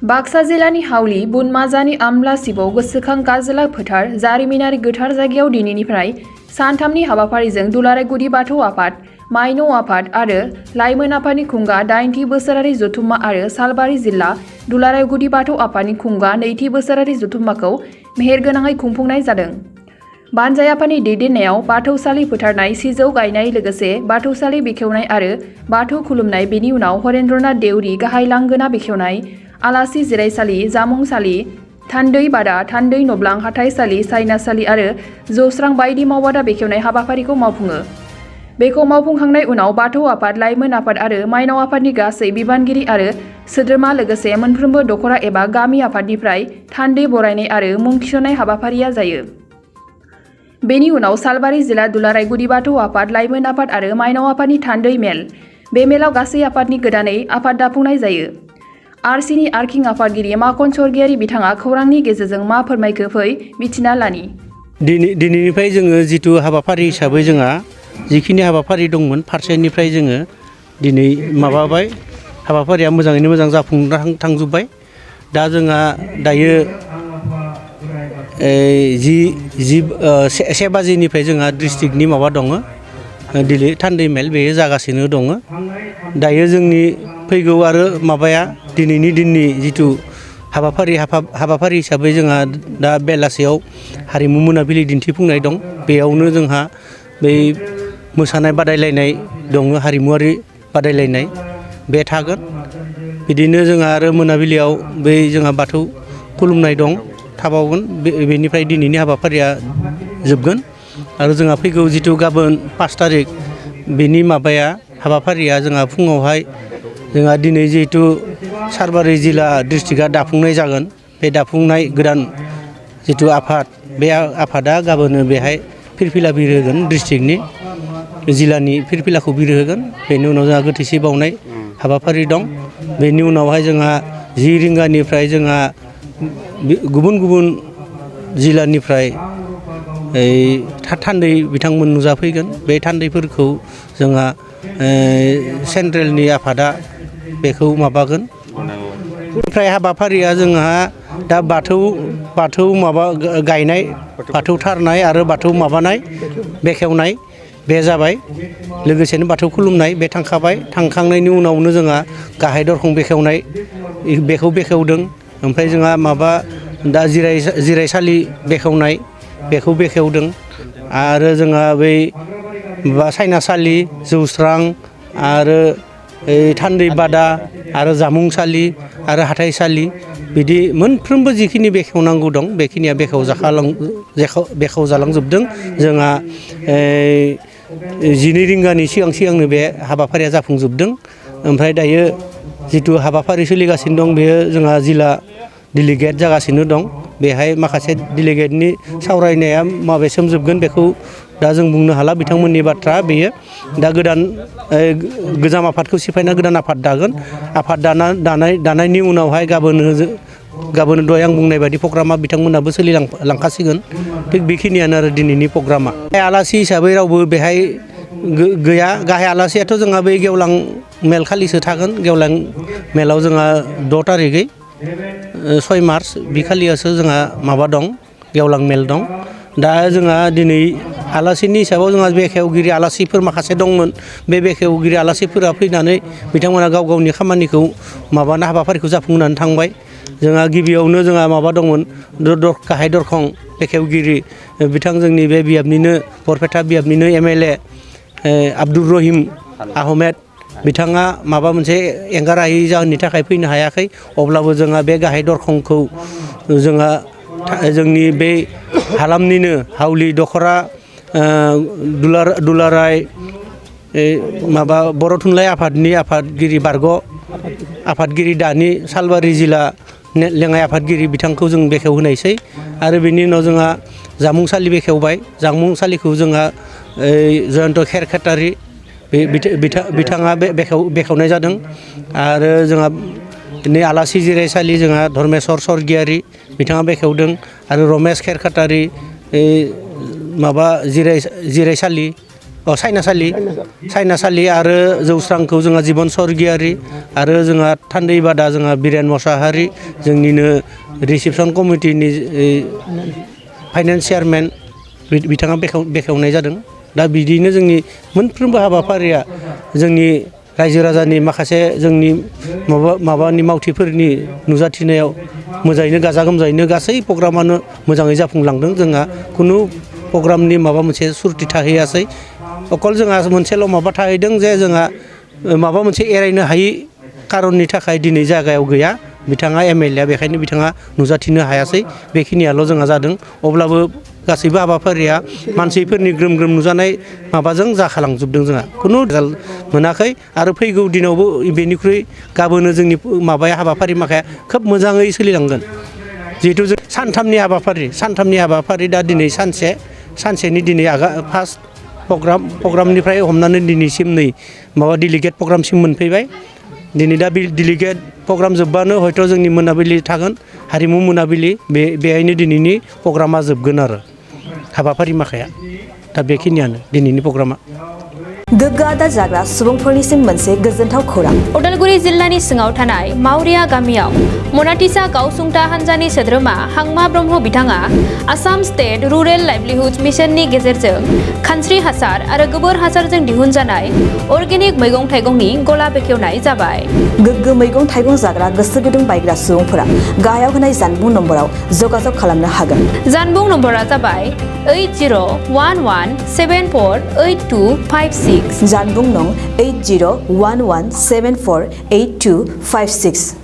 बाक्सा जिल्लानि हावली बुनमाजानि आमला सिबौ गोसोखां गाजोला फोथार जारिमिनारि गोथार जायगायाव दिनैनिफ्राय सानथामनि हाबाफारिजों दुलाराय गुदि बाथौ आफाद, माइनाव आफाद आरो लाइमोन आफादनि खुंगा 8थि बोसोरारि जथुम्मा आरो सालबारि जिल्ला दुलाराय गुदि बाथौ आफादनि खुंगा 2थि बोसोरारि जथुम्माखौ मेहेरगोनाङै खुंफुंनाय जादों। बानजाय आफादनि दैदेननायाव बाथौसालि फोथारनाय, सिजौ गायनाय लोगोसे बाथौसालि बेखेवनाय आरो बाथौ खुलुमनाय, बेनि उनाव हरेन्द्रनाथ देउरि गाहाय लांगोना बेखेवनाय, आलासि जिरायसालि, जामुंसालि, थान्दै बादा, थान्दै नब्लां, हाथाइसालि, सायनासालि आरो जौस्रां बायदि मावबादा बेखेवनाय हाबाफारिखौ मावफुङो। बेखौ मावफुंखांनाय उनाव बाथौ आफाद, लाइमोन आफाद आरो माइनाव आफादनि गासै बिबानगिरि आरो सोद्रोमा लोगोसे मोनफ्रोमबो दखरा एबा गामि आफादनिफ्राय थान्दै बरायनाय आरो मुं थिसननाय हाबाफारिया जायो। बेनि उनाव सालबारि जिल्ला दुलाराय गुदि बाथौ आफाद, लाइमोन आफाद आरो माइनाव आफादनि थान्दै मेल। बे मेलाव गासै आफादनि गोदानै आफाद दाफुंनाय जायो। आरसिनि आर्किं आफादगिरि माखन स्वर्गियारि बिथाङा खौरांनि गेजेरजों मा फोरमायखो फै मिथिना लानि। दिनैनिफ्राय जोङो जिथु हाबाफारि हिसाबै जोंहा जिखिनि हाबाफारि दंमोन फारसेनिफ्राय जोङो दिनै माबाबाय, हाबाफारिया मोजाङैनो मोजां जाफुंना थांजोब्बाय। दा जोंहा दायो 1 बाजिनिफ्राय जोंहा डिस्ट्रिक्टनि माबा दङ, दिल्ली थान्दै मेल, बेयो जागासिनो दङ। दायो जोंनि फैगौ आरो माबाया दिनैनि दिननि जिथु हाबाफारि हिसाबै जोंहा दा बेलासियाव हारिमु मोनाबिलि दिन्थिफुंनाय दं। बेयावनो जोंहा बै मोसानाय बादायलायनाय दङ, हारिमुवारि बादायलायनाय बे थागोन। बिदिनो जोंहा आरो मोनाबिलियाव बै जोंहा बाथौ खुलुमनाय दं, थाबावगोन। बेनिफ्राय दिनैनि हाबाफारिया जोबगोन आरो जोंहा फैगौ जिथु गाबोन 5 थारिख बेनि माबाया हाबाफारिया जोंहा फुङावहाय जोंहा दिनै जिहेतु सालबारि जिल्ला डिस्ट्रिक्टआ दाफुंनाय जागोन। बे दाफुंनाय गोदान जिथु आफाद, बे आफादा गाबोनो बेहाय फिरफिला बिरहोगोन, डिस्ट्रिक्टनि जिल्लानि फिरफिलाखौ बिरहोगोन। बेनि उनाव जोंहा गोथैसि बावनाय हाबाफारि दं। बेनि उनावहाय जोंहा 10 रिंगानिफ्राय जोंहा गुबुन गुबुन जिल्लानिफ्राय थान्दै बिथांमोन नुजाफैगोन। बे थान्दैफोरखौ जोंहा सेन्ट्रेलनि आफादा बेखौ माबागोन। ओमफ्राय हाबाफारिया जोंहा दा बाथौ माबा गायनाय, बाथौ थारनाय आरो बाथौ माबानाय बेखेवनाय बे जाबाय। लोगोसेनो बाथौ खुलुमनाय बे थांखाबाय। थांखांनायनि उनावनो जोंहा गाहाय दरखं बेखेवनाय बेखौ बेखेवदों। ओमफ्राय जोंहा माबा दा जिरायसालि बेखेवनाय बेखौ बेखेवदों। आरो जोंहा बै सायनासालि, जौस्रां आरो थान्दै बादा आरो जामुंसालि आरो हाथाइसालि, बिदि मोनफ्रोमबो जिखिनि बेखेवनांगौ दं बेखिनिया बेखेवजालांजोबदों। जोंहा 12 रिंगानि सिगांनो बे हाबाफारिया जाफुंजोबदों। ओमफ्राय दायो जिथु हाबाफारि सोलिगासिनो दं बेयो जोंहा जिल्ला डेलिगेट जागासिनो दं। बेहाय माखासे डेलिगेटनि सावरायनाया माबेसिम जोबगोन बेखौ दा जों बुंनो हाला, बिथांमोननि बाथ्रा बेयो। दा गोजाम आफादखौ सिफायना गोदान आफाद दागोन। आफाद दानायनि उनावहाय गाबोन दहाय आं बुंनाय बायदि प्रग्रामा बिथांमोनाबो सोलिलांखासिगोन। थिग बेखिनियानो आरो दिनैनि प्रग्रामा। आलासि हिसाबै रावबो बेहाय गैया। गाहाय आलासियाथ' जोंहा बै गेवलां मेल खालिसो थागोन। गेवलां मेलाव जोंहा 6 थारिखै 6 मार्च बे खालियासो जोंहा माबा दं, गेवलां मेल दं। दा जोंहा दिनै आलासिनि हिसाबाव जोंहा बेखेवगिरि आलासिफोर माखासे दंमोन। बे बेखेवगिरि आलासिफोरा फैनानै बिथांमोना गाव गावनि खामानिखौ हाबाफारिखौ जाफुंनानै थांबाय। जोंहा गिबियावनो जोंहा माबा दंमोन, गाहाय दरखं बेखेवगिरि बिथां जोंनि बे बियाबनिनो बरपेटा बियाबनिनो MLA आब्दुर रहिम आहमेद बिथाङा माबा मोनसे एंगारहायै जाहोननि थाखाय फैनो हायाखै। अब्लाबो जोंहा बे गाहाय दरखंखौ जोंहा जोंनि बे हालामनिनो हावलि दखरा दुलाराय माबा बर' थुनलाइ आफादनि आफादगिरि आफादगिरि दानि सालबारि जिल्ला लेङाइ आफादगिरि बिथांखौ जों बेखेवहोनायसै। आरो बेनि उनाव जोंहा जामुंसालि बेखेवबाय। जामुंसालिखौ जोंहा जयन्त खेरखातारि बिथाङा बेखेवनाय जादों। आरो जोंहा दिनै आलासि जिरायसालि जोंहा धर्मेश्वर स्वर्गियारि बिथाङा बेखेवदों। आरो रमेश खेरखातारि माबा जिरायसालि सायनासालि आरो जौस्रांखौ जोंहा जिबन सरगियारि आरो जोंहा थान्दै बादा जोंहा बिरेन मोसाहारि जोंनिनो रिसेपसन कमिटिनि फाइनान्स चेयारमेन बिथाङा बेखेवनाय जादों। दा बिदिनो जोंनि मोनफ्रोमबो हाबाफारिया जोंनि रायजो राजानि माखासे जोंनि माबानि मावथिफोरनि नुजाथिनायाव मोजाङैनो गाजा गोमजायैनो गासै प्रग्रामानो मोजाङै जाफुंलांदों। जोंहा खुनु प्रग्रामनि माबा मोनसे सुरथि थाहैयासै। अकल जोंहा मोनसेल' माबा थाहैदों जे जोंहा माबा मोनसे एरायनो हायि खारननि थाखाय दिनै जायगायाव गैया बिथाङा MLA बेखायनो बिथाङा नुजाथिनो हायासै बेखिनियाल' जोंहा जादों। अब्लाबो गासैबो हाबाफारिया मानसिफोरनि ग्रोम ग्रोम नुजानाय माबाजों जाखालांजोबदों। जोंहा खुनु रिजाल्ट मोनाखै आरो फैगौ दिनावबो बेनिख्रुइ गाबोनो जोंनि माबाया हाबाफारि माखाया खोब मोजाङै सोलिलांगोन। जिहेथु जों सानथामनि हाबाफारि दा दिनै सानसेनि दिनै फार्स्ट प्रग्रामनिफ्राय हमनानै दिनैसिम नै माबा डेलिगेट प्रग्रामसिम मोनफैबाय। दिनै दा डेलिगेट प्रग्राम जोब्बानो हयथ' जोंनि मोनाबिलि थागोन हारिमु मोनाबिलि बेहायनो दिनैनि प्रग्रामा जोबगोन आरो हाबाफारि माखाया। दा बेखिनियानो दिनैनि प्रग्रामा। गोग्गो आदार जाग्रा सुबुंफोरनिसिम मोनसे गोजोनथाव खौरां। उदालगुरि जिल्लानि सिङाव थानाय मावरिया गामियाव मनाटिसा गावसुंथा हान्जानि सोद्रोमा हांमा ब्रह्म बिथाङा आसाम स्टेट रुरेल लाइभलिहुड मिशननि गेजेरजों खानस्रि हासार आरो गोबोर हासारजों दिहुनजानाय अर्गेनिक मैगं थाइगंनि गला बेखेवनाय जाबाय। गोग्गो मैगं थाइगं जाग्रा गोसो गुदुं बायग्रा सुबुंफोरा गाहायाव होनाय जानबुं नम्बराव जगाजग खालामनो हागोन। जानबुं नम्बरा जाबाय 8011748256। जानबुं नं 8011748256।